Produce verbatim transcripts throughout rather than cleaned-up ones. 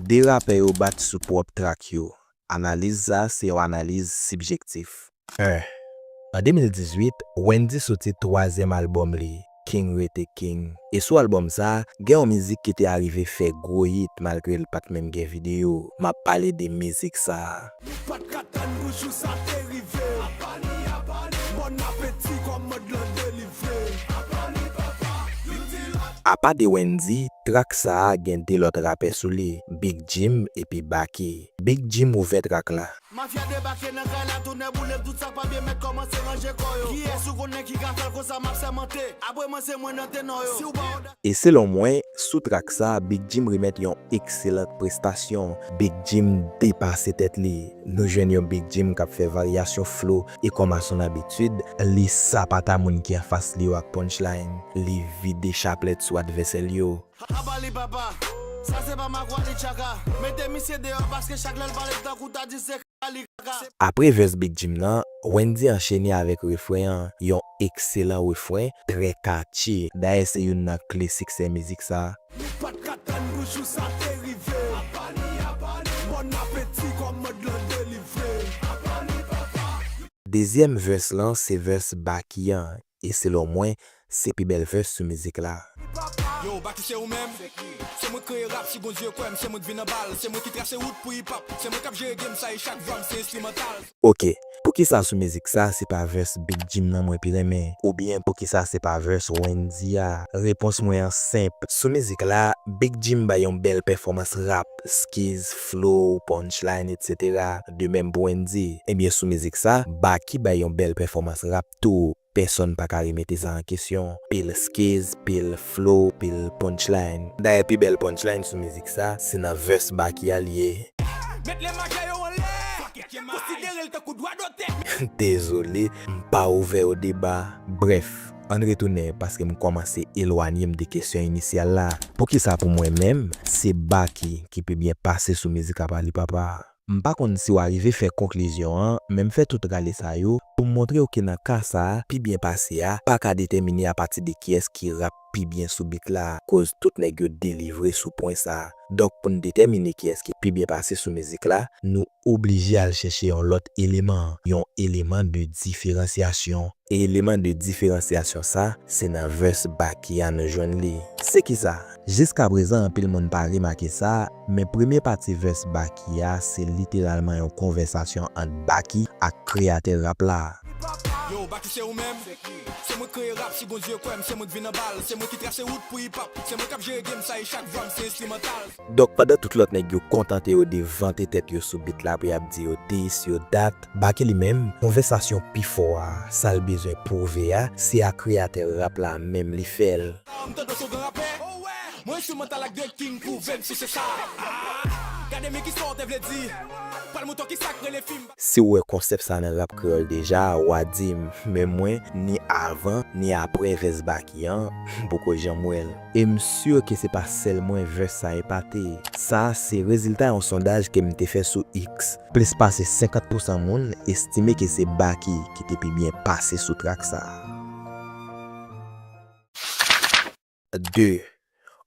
De rapè yo bat sou pwòp trak yo. Analiz sa a se yon analiz sibjektif. En. An de mil dizuit, Wendyy soti twazyèm albòm li, King Rete King. E sou albòm sa a, gen yon mizik ki te arive fè gwo hit malgre l pa t menm gen videyo. M ap pale de mizik sa a. Nou pa t ka tann pou jou sa te rive. Apa ni, apa ni, bon apeti, kòmand lan delivre. Apa ni, papa, you di la. Apa de Wendyy, trak sa a gen de lòt rapè sou li, Big Jim epi Baky. Big Jim ouvè trak la. Mafya debake nan kay la, tonnè boule m, tout sa k pa byen mèt kòmanse ranje kò yo. Kiyès ou konnen ki ka fè l konsa, m ap sèmante. Apre mwen, se mwen nan tenò yo. Si w pa E selon mwen, sou trak sa, Big Jim remèt yon ekselan prestasyon. Big Jim depase tèt li. Nou jwenn yon Big Jim k ap fè varyasyon flo e kòm a son abitid, li sapata moun ki anfas li yo ak punchline. Li vide chaplèt sou advèsè l yo. Apa li papa, sa se pa Makwali Tchaka. Mete misye deyò paske chak lè l pale m tankou ta di se Apre vès Big Jim nan, Wendyy anchene avèk refren an, yon ekselan refren, trè catchy. Dayè se youn nan kle siksè mizik sa. Nou pa t ka tann pou jou sa te rive. Apa ni, apa ni, bon apeti, kòmand lan delivre. Apa ni, papa. Dezyèm vès lan se vès Baky an. E selon mwen, se pi bèl vès sou mizik la. Yo, Baky se ou menm. Se mwen k kreye rap, si Bondye kwè m, se mwen k vin anba l. Se mwen ki trase wout pou hip hop. Se mwen k ap jere game sa e chak vwa m se enstrimantal. Oke, poukisa sou mizik sa, se pa vès Big Jim nan mwen pi renmen? Oubyen poukisa se pa vès Wendyy a? Repons mwen an senp. Sou mizik la, Big Jim bay yon bèl pèfòmans rap, skiz, flow, punchline, etsetera. De menm pou Wendyy. Ebyen, sou mizik sa, Baky bay yon bèl pèfòmans rap tou. Pèsonn pa ka remete sa an kesyon. Pil skiz, pil flow, pil punchline. Dayè, pi bèl punchline sou mizik sa, se nan vès Baky a l ye. Met lè maja yo anlè. Konsidere l tankou dwa dotè. Dezole, m pa ouvè o deba. Brèf, ann retounen paske m kòmanse elwanye m de kesyon inisyal la. Poukisa pou mwen menm, se Baky ki pi byen pase sou mizik Apa li papa? M pa konn si w a rive fè konklizyon an, men m fè tout rale sa yo pou m montre w ke nan ka sa a, pi byen pase a pa ka detèmine apati de kiyès ki rap pi byen sou beat la, koz tout nèg yo delivre sou pwen sa a. Donk, pou n detèmine kiyès ki pi byen pase sou mizik la, nou oblije al chèche yon lòt eleman, yon eleman de diferansyasyon. E eleman de diferansyasyon sa, se nan vès Baky a nou jwenn li. Se kisa? Jiskaprezan, anpil moun pa remake sa, men premye pati vès Baky a, se literalman yon konvèsasyon ant Baky ak kreyatè rap la. Yo, Baky se ou menm. Se mwen k kreye rap, si Bondye kwè m, se mwen k vin anba l. Se mwen ki trase wout pou hip hop. Se mwen k ap jere game sa e chak vwa m se enstrimantal. Donk, pandan tout lòt nèg yo kontante yo de vante tèt yo sou beat la pou y ap di yo this, yo that, Baky li menm, konvèsasyon pi fò a, sa l bezwen pwouve a, se a kreyatè rap la menm li fè l. M tande w se yon gran rapè. Mwen enstrimantal ak de king pwouve m si se sa. Ah, gade men kisa w te vle di. Pral montre w kisa k rele fim. Si w wè konsèp sa nan rap kreyòl deja, w a di m, men mwen, ni avan, ni apre vès Baky an, m poko janm wè l. E m si ke se pa sèl mwen vès sa epate. Sa a se rezilta yon sondaj ke m te fè sou X. Plis pase senkant pousan moun estime ke se Baky ki te pi byen pase sou trak sa a. De.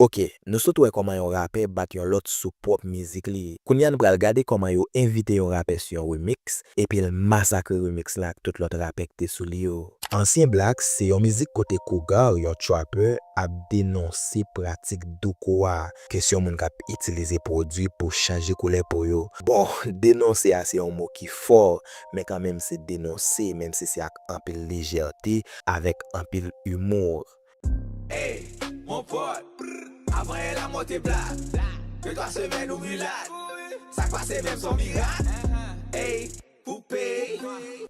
Oke, nou sot wè kòman yon rapè bat yon lòt sou pwòp mizik li. Kounye a nou pral gade kòman yo envite yon rapè sou yon remix, epi l masakre remix la ak tout lòt rapè ki te sou li yo. Ansyen Black se yon mizik kote Cougar, yon trapper, ap denonse pratik douko a, kesyon moun k ap itilize pwodui pou chanje koulè po yo. Bon, denonse a se yon mo ki fò, men kanmenm se denonse, menm si se ak anpil lejète, avèk anpil imou. Ey, mon pote, avan yè la monte plat. De twa semèn ou milat. Sa k pase menm son mirak. Ey, pou pey.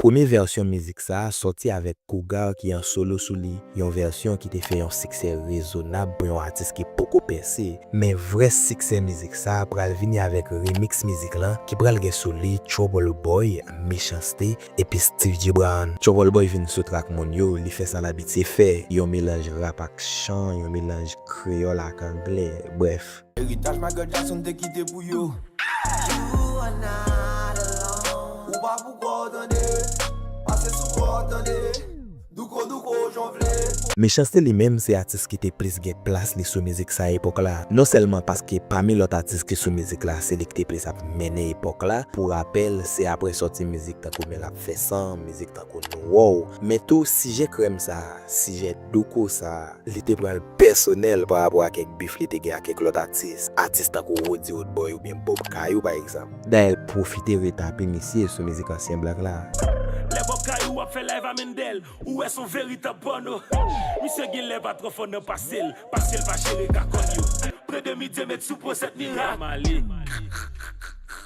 Premye vèsyon mizik sa a sòti avèk Cougar ki an solo sou li, yon vèsyon ki te fè yon siksè rezonab pou yon atis ki poko pèse. Men vrè siksè mizik sa a pral vini avèk remix mizik lan ki pral gen sou li Trouble Boy, Mechanste, epi Steve J Brown. Trouble Boy vin sou trak moun yo, li fè sa l abitye fè, yon melanj rap ak chan, yon melanj kreyòl ak anglè, brèf. Eritaj Michael Jackson te kite pou yo. You are not alone. Ou pa pou kò w tande. Pase sou kò w tande. Douko douko jan w vle. Mechanste li menm se atis ki te plis gen plas li sou mizik sa epòk la. Non sèlman paske pami lòt atis ki sou mizik la se li ki te plis ap mennen epòk la. Pou rapèl, se apre sòti mizik tankou Men l ap fè san, mizik tankou Nou wè w. Men tou, sijè krèm sa, sijè douko sa, li te pran l pèsonèl pa rapò a kèk bif li te gen ak kèk lòt atis, atis tankou Roody Roodboy oubyen Bob Kayou pa egzanp. Dayè l pwofite retape misye sou mizik ansyen Black la. Lè Bob Kayou ap fè live a Mendel, ou wè s on veritab pòno. Misye genlè pa twò fò nan pase l, paske l pa jere kakòn yo. Pre de midye met sou pwosèt mirak.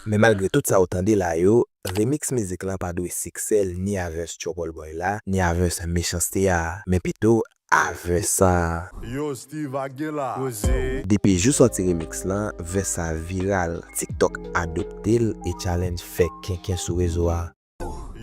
Men malgre tout sa w tande la yo, remix mizik lan pa dwe siksè l ni a vès Trouble Boy la, ni a vès Mechanste a, men pito a vès sa. Yo, Steve ak Gela, koze. Depi jou sòti remix lan, vès sa viral, TikTok adopte l e challenge fè kenken sou rezo a.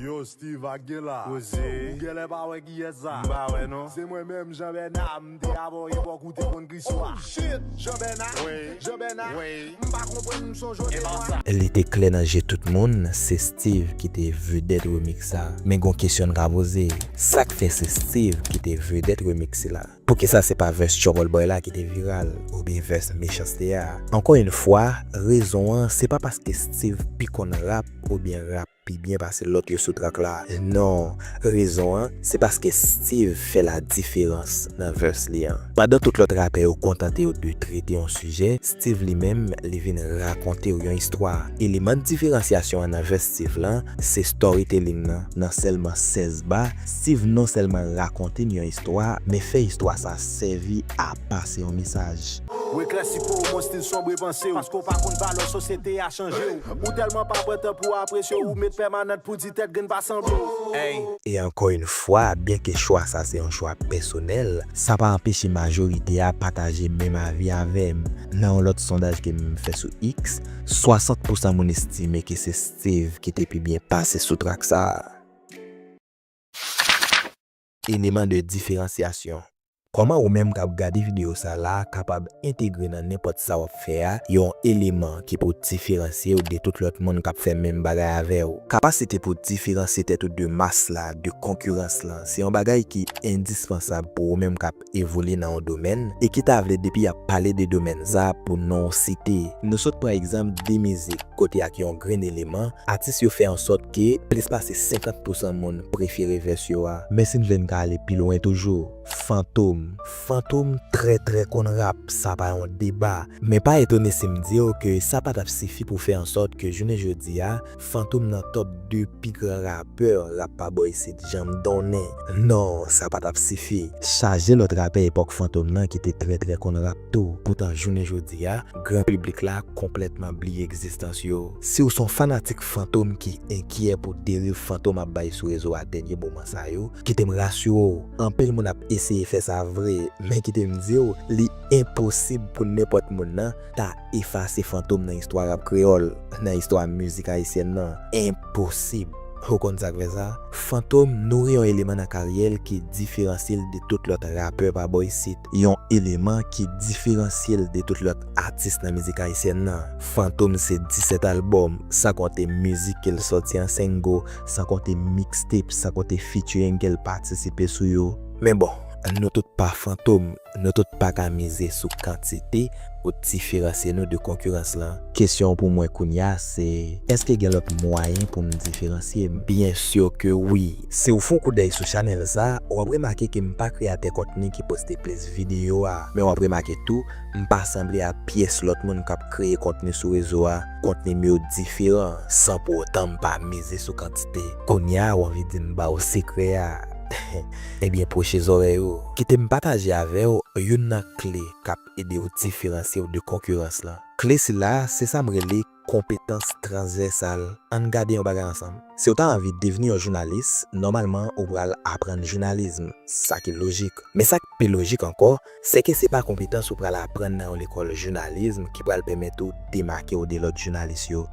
Yo, Steve ak Gela, koze. Ou genlè pa wè kiyès sa? M pa wè non. Se mwen menm, Jean Bernard, m te avè w epòk ou te konn Kriswa. Shit, Jean Bernard, Jean Bernard. M pa konprann, m sonje w de mwa. Li te klè nan je tout moun, se Steve ki te vedèt remix sa. Men gon kesyon n ka poze, sa k fè se Steve ki te vedèt remix sila? Poukisa se pa vès Trouble Boy la ki te viral, oubyen vès Mechanste a? Ankò yon fwa, rezon an, se pa paske Steve pi konn rap oubyen rap pi byen pase lòt yo sou trak la. Non, rezon an, se paske Steve fè ladiferans nan vès li an. Pandan tout lòt rapè yo kontante yo de trete yon sijè, Steve li menm, li vin rakonte w yon istwa. Eleman diferansyasyon an nan vès Steve lan, se storytelling nan. Nan sèlman sèz ba, Steve non sèlman rakonte n yon istwa, men fè istwa sa sèvi a pase yon mesaj. Reklèsi po w, mon stil sonbre panse w. Paske w pa konn valè sosyete a chanje w. Ou tèlman pa pran tan pou w apresye w, ou met pèmanant pou di tèt grenn pa sanble w. Ey. E ankò yon fwa, byenke chwa sa se yon chwa pèsonèl, sa pa anpeche majorite a pataje menm avi avè m. Nan yon lòt sondaj ke m fè sou X, swasant pousan moun estime ke se Steve ki te pi byen pase sou trak sa a. Eleman de diferansyasyon. Kòman ou menm k ap gade videyo sa la kapab entegre nan nenpòt sa w ap fè a yon eleman ki pou diferansye w de tout lòt moun k ap fè menm bagay avè w? Kapasite pou diferansye tèt ou de mas la, de konkirans lan, se yon bagay ki endispansab pou ou menm k ap evolye nan yon domèn e ki ta vle depi y ap pale de domèn sa pou non w site. Nou sot pran egzanp de mizik kote ak yon grenn eleman, atis yo fè ansòt ke plis pase senkant pousan moun prefere vès yo a. Men si n vle n ka ale pi lwen toujou, Fantom. Fantom trè trè konn rap, sa pa yon deba. Men pa etone si m di w ke sa pa t ap sifi pou fè ansòt ke jounen jodi a, Fantom nan top de pi gran rapè rap pa bò isit janm donnen. Non, sa pa t ap sifi. Chaje lòt rapè epòk Fantom nan ki te trè trè konn rap tou. Poutan jounen jodi a, gran piblik la konplètman bliye egzistans yo. Si w s on fanatik Fantom ki enkyè pou deriv Fantom ap bay sou rezo a dènye moman sa yo, kite m rasire w, anpil moun ap eseye fè sa vre, men kite m di w, li enposib pou nenpòt moun nan ta efase Fantom nan istwa rap kreyòl, nan istwa mizik ayisyèn nan. Enposib. Ou konn sa k fè sa? Fantom nouri yon eleman nan karyè l ki diferansye l de tout lòt rapè pa bò isit. Yon eleman ki diferansye l de tout lòt atis nan mizik ayisyèn nan. Fantom se disèt albòm, san konte mizik ke l sòti an single, san konte mixtape, san konte featuring ke l patisipe sou yo. Men bon, nou tout pa Fantom, nou tout pa ka mize sou kantite pou diferansye nou de konkirans lan. Kesyon pou mwen kounye a se, èske gen lòt mwayen pou m diferansye m? Byen si ke wi. Si w fè yon koudèy sou chanèl sa, w ap remake ke m pa kreyatè kontni ki poste plis videyo a. Men w ap remake tou, m pa sanble a pyès lòt moun k ap kreye kontni sou rezo a. Kontni m yo diferan, san pou otan m pa mize sou kantite. Kounye a, w anvi di m ba w sekrè a? Ebyen, pwoche zòrèy ou. Kite m pataje avè w youn nan kle k ap ede w diferansye w de konkirans lan. Kle sila, se sa m rele konpetans transvèsal. Ann gade yon bagay ansanm. Si w ta anvi devni yon jounalis, nòmalman ou pral aprann jounalism, sa ki lojik. Men sa k pi lojik ankò, se ke se pa konpetans ou pral aprann nan yon lekòl jounalism ki pral pèmèt ou demake w de lòt jounalis yo.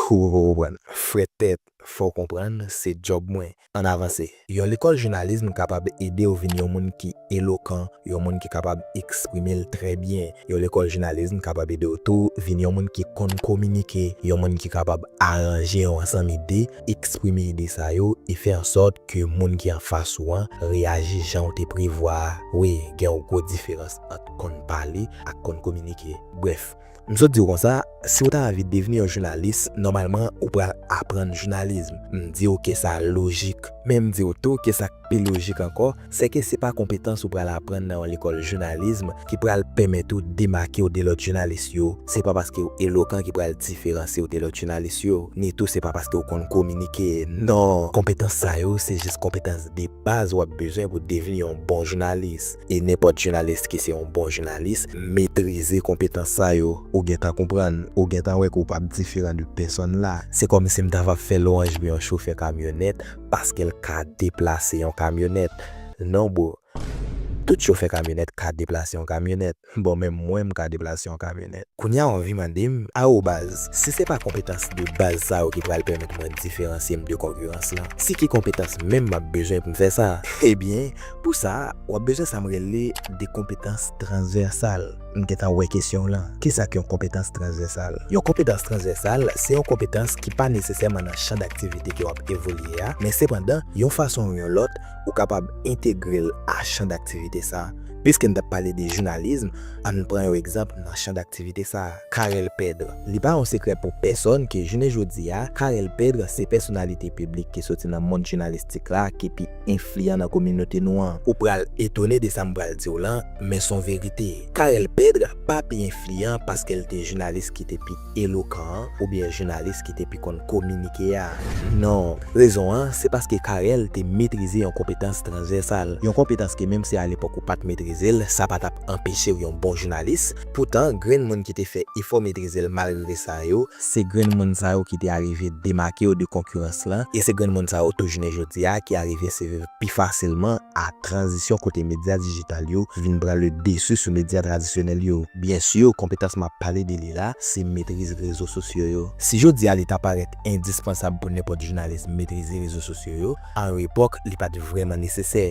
Ou poko konprann. Frèt tèt, fò w konprann, se djòb mwen. Ann avanse. Yon lekòl jounalis kapab ede w vin yon moun ki elokan, yon moun ki kapab eksprime l trè byen. Yon lekòl jounalis kapab ede w tou vin yon moun ki konn kominike, yon moun ki kapab aranje yon ansanm ide, eksprime ide sa yo e fè ansòt ke moun ki anfas ou an reyaji jan w te prevwa a. Wi, gen yon gwo diferans ant konn pale ak konn kominike. Brèf, m sot di w konsa, si w ta anvi devni yon jounalis, nòmalman ou pral aprann jounalis. M di w ke sa lojik, men m di w tou ke sa k pi lojik ankò, se ke se pa konpetans ou pral aprann nan yon lekòl jounalis ki pral pèmèt ou demake w de lòt jounalis yo. Se pa paske w elokan ki pral diferansye w de lòt jounalis yo, ni tou se pa paske w konn kominike. Non, konpetans sa yo se jis konpetans de baz w ap bezwen pou devni yon bon jounalis. E nenpòt jounalis ki se yon bon jounalis, metrize konpetans sa yo. Ou gentan konprann, ou gentan wè ke w p ap diferan de pèsonn la. Se kòmsi m ta va fè lwanj pou yon chofè kamyonèt paske l ka deplase yon kamyonèt. Non, bro. Tout chofè kamyonèt ka deplase yon kamyonèt. Bon, menm mwen, m ka deplase yon kamyonèt. Kounye a, w anvi mande m, awo baz, si se pa konpetans de baz sa yo ki pral pèmèt mwen diferansye m de konkirans lan, se ki konpetans menm m ap bezwen pou m fè sa? Ebyen, pou sa, w ap bezwen sa m rele de konpetans transvèsal. M gentan wè kesyon w lan. Kisa k yon konpetans transvèsal? Yon konpetans transvèsal, se yon konpetans ki pa nesesèman nan chan daktivite ke w ap evolye a, men sepandan, yon fason ou yon lòt, ou kapab entegre l a chan daktivite sa. Piske n t ap pale de jounalis, ann pran yon egzanp nan chan daktivite sa. Carel Pedre. Li pa yon sekrè pou pèsonn ke jounen jodi a, Carel Pedre se pèsonalite piblik ki soti nan mond jounalistik la ki pi enfliyan nan kominote nou an. Ou pral etone de sa m pral di w lan, men s on verite. Carel Pedre pa pi enfliyan paske l te jounalis ki te pi elokan an oubyen jounalis ki te pi konn kominike a. Non, rezon an se paske Carel te metrize yon konpetans transvèsal, yon konpetans ke menm si alepòk ou pa t metrize l, sa pa t ap anpeche w yon bon jounalis. Poutan, grenn moun ki te fè efò metrize l malgre sa yo, se grenn moun sa yo ki te arive demake yo de konkirans lan, e se grenn moun sa yo tou jounen jodi a ki arive siviv pi fasilman a tranzisyon kote medya dijital yo vin pran le desi sou medya tradisyonèl yo. Byen si, konpetans m ap pale de li la, se metriz rezo sosyo yo. Si jodi a li ta parèt endispansab pou nenpòt jounalis metrize rezo sosyo yo, a yon epòk li pa t vrèman nesesè.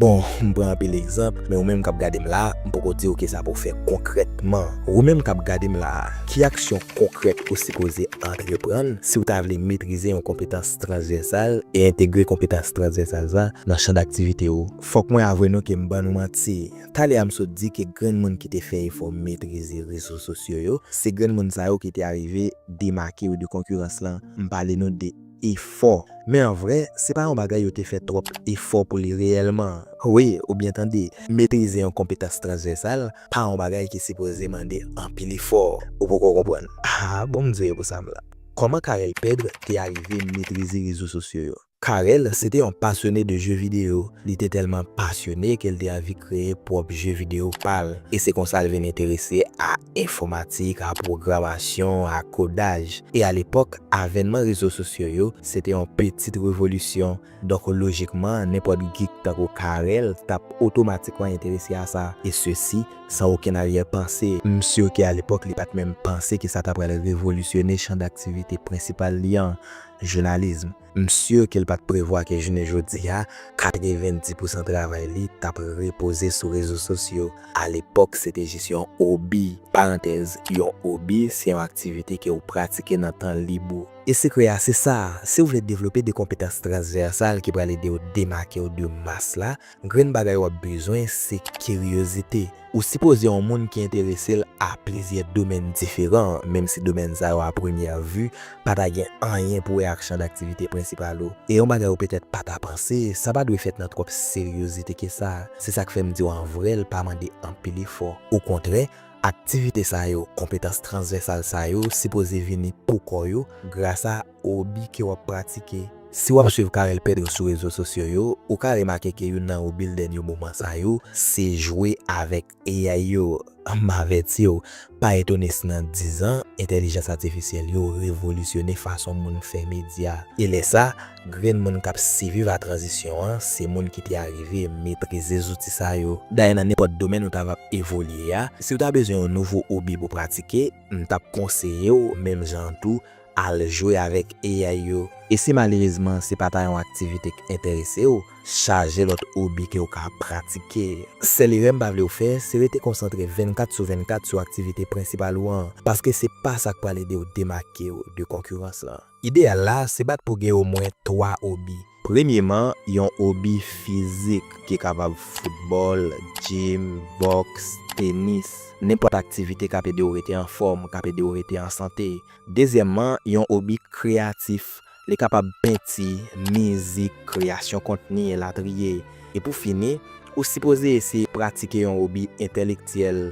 Bon, m pran anpil egzanp, men ou menm k ap gade m la, m poko di w kisa pou w fè konkrètman. Ou menm k ap gade m la, ki aksyon konkrèt ou sipoze antreprann si w ta vle metrize yon konpetans transvèsal e entegre konpetans transvèsal sa nan chan daktivite w? Fòk mwen avwe nou ke m ban nou manti. Talè a m sot di ke grenn moun ki te fè efò metrize rezo sosyo yo, se grenn moun sa yo ki te arive demake yo de konkirans lan. M pale nou de efò. Men an vrè, se pa yon bagay yo te fè twòp efò pou li reyèlman. Wi, ou byen tande, metrize yon konpetans transvèsal pa yon bagay ki sipoze mande anpil efò. Ou poko konprann. Ah, bon, m di w pou sa m la. Kòman Carel Pedre te arive metrize rezo sosyo yo? Carel, se te yon pasyone de je videyo. Li te tèlman pasyone ke l te anvi kreye pwòp je videyo pa l. E se konsa l vin enterese a enfòmatik, a pwogramasyon, a kodaj. E alepòk, avènman rezo sosyo yo, se te yon pitit revolisyon. Donk, lojikman, nenpòt geek tankou Carel t ap otomatikman enterese a sa, e sesi san okenn aryè panse. M si ke alepòk, li pa t menm panse ke sa ta pral revolisyone chan daktivite prensipal li an, jounalis. M si ke l pa t prevwa ke jounen jodi a, katrevenndis pousan travay li t ap repoze sou rezo sosyo. Alepòk, se te jis yon obi. Parantèz, yon obi, se yon aktivite ke w pratike nan tan lib ou. E sekrè a, se sa. Si w vle devlope de konpetans transvèsal ki pral ede w demake w de mas la, grenn bagay w ap bezwen, se kiryozite. Ou sipoze yon moun ki enterese l a plizyè domèn diferan, menm si domèn sa yo, a premyè vi, pa ta gen anyen pou wè ak chan daktivite prensipal ou. E yon bagay ou petèt pa ta panse, sa pa dwe fèt nan twòp seryozite ke sa. Se sa k fè m di w an vrè, l pa mande anpil efò. Okontrè, aktivite sa yo, konpetans transvèsal sa yo, sipoze vini pou kò yo, gras a obi ke w ap pratike. Si w ap swiv Carel Pedre sou rezo sosyo yo, ou ka remake ke youn nan obi l dènye moman sa yo, se jwe avèk A I yo. M avèti w, pa etone si nan diz an, entèlijans atifisyèl yo revolisyone fason moun fè medya. E lè sa, grenn moun k ap siviv a tranzisyon an, se moun ki te arive metrize zouti sa yo. Dayè, nan nenpòt domèn ou ta va evolye a, si w ta bezwen yon nouvo obi pou pratike, m t ap konseye w, menm jan an tou, al jwe avèk A I yo. E si malerezman se pa ta yon aktivite k enterese w, chaje lòt obi ke w ka pratike. Sèl erè m pa vle w fè, se rete konsantre vennkat sou vennkat sou aktivite prensipal ou an, paske se pa sa k pral ede w demake w de konkirans lan. Ideyal la, se bat pou gen omwen twa obi. Premyeman, yon obi fizik ki kapab foutbòl, jim, bòks, tenis, nenpòt aktivite k ap ede w rete anfòm, k ap ede w rete an sante. Dezyèmman, yon obi kreyatif. Li kapab penti, mizik, kreyasyon kontni, elatriye. E pou fini, ou sipoze eseye pratike yon obi entèlektyèl,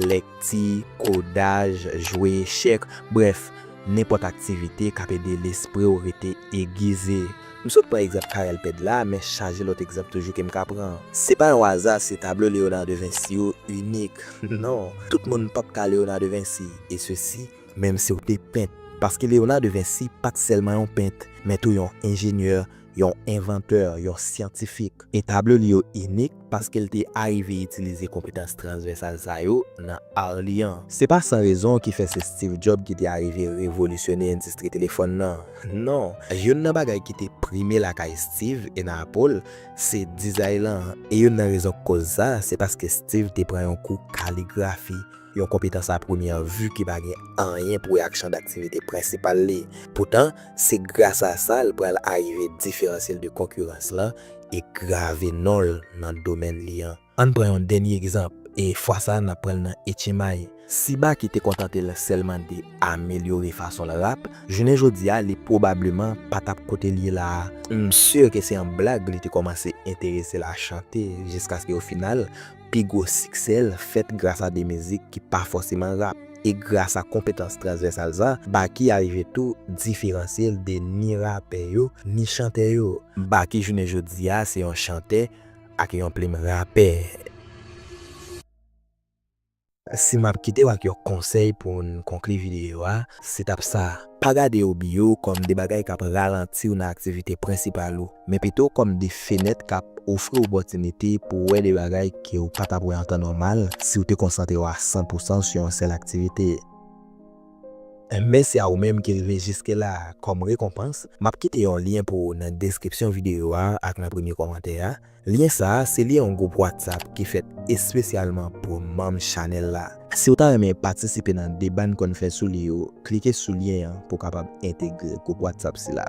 lèkti, kodaj, jwe echèk, brèf, nenpòt aktivite k ap ede lespri w rete egize. M sot pran egzanp Karèl Pèd la, men chaje lòt egzanp toujou ke m ka pran. Se pa yon aza si tablo Leonardo Vinci yo inik. Non, tout moun p ap ka Leonardo Vinci, e sesi, menm si w te pent. Paske Leonardo Vinci pa t sèlman yon pent, men tou yon enjenyè, yon envantè, yon syantifik. E tablo li yo inik paske l te arive itilize konpetans transvèsal sa yo nan ar li an. Se pa san rezon ki fè se Steve Jobs ki te arive revolisyone endistri telefòn nan. Non, youn nan bagay ki te prime lakay Steve e nan Apple, se dizay lan. E youn nan rezon k koz sa, se paske Steve te pran yon kou kaligrafi, yon konpetans a premyè vi ki pa gen anyen pou wè ak chan daktivite prensipal li. Poutan, se gras a sa l pral arive diferansye l de konkirans lan e grave non l nan domèn li an. Ann pran yon dènye egzanp, e fwa sa a n ap pran l nan H M I. Si Baky te kontante l sèlman de amelyore fason l rap, jounen jodi a li pwobableman pa t ap kote l ye la a. M si ke se an blag li te kòmanse enterese l a chante, jiskaske o final, pi gwo siksè l fèt gras a de mizik ki pa fòseman rap. E gras a konpetans transvèsal sa, Baky arive tou diferansye l de ni rapè yo, ni chantè yo. Baky jounen jodi a se yon chantè ak yon plim rapè. Si m ap kite w ak yon konsèy pou n konkli videyo a, se t ap sa. Pa gade obi yo kòm de bagay k ap ralanti w nan aktivite prensipal ou, men pito kòm de fenèt k ap ofri w opòtinite pou w wè de bagay ke w pa t ap wè an tan nòmal si w te konsantre w a san pou san sou yon sèl aktivite. Mèsi a ou menm ki rive jiske la. Kòm rekonpans, m ap kite yon lyen pou ou nan deskripsyon videyo a ak nan premye kòmantè a. Lyen sa a, se lyen yon gwoup WhatsApp ki fèt espesyalman pou manm chanèl la. Si w ta renmen patisipe nan deba n konn fè sou li yo, klike sou lyen an pou w kapab entegre gwoup WhatsApp sila.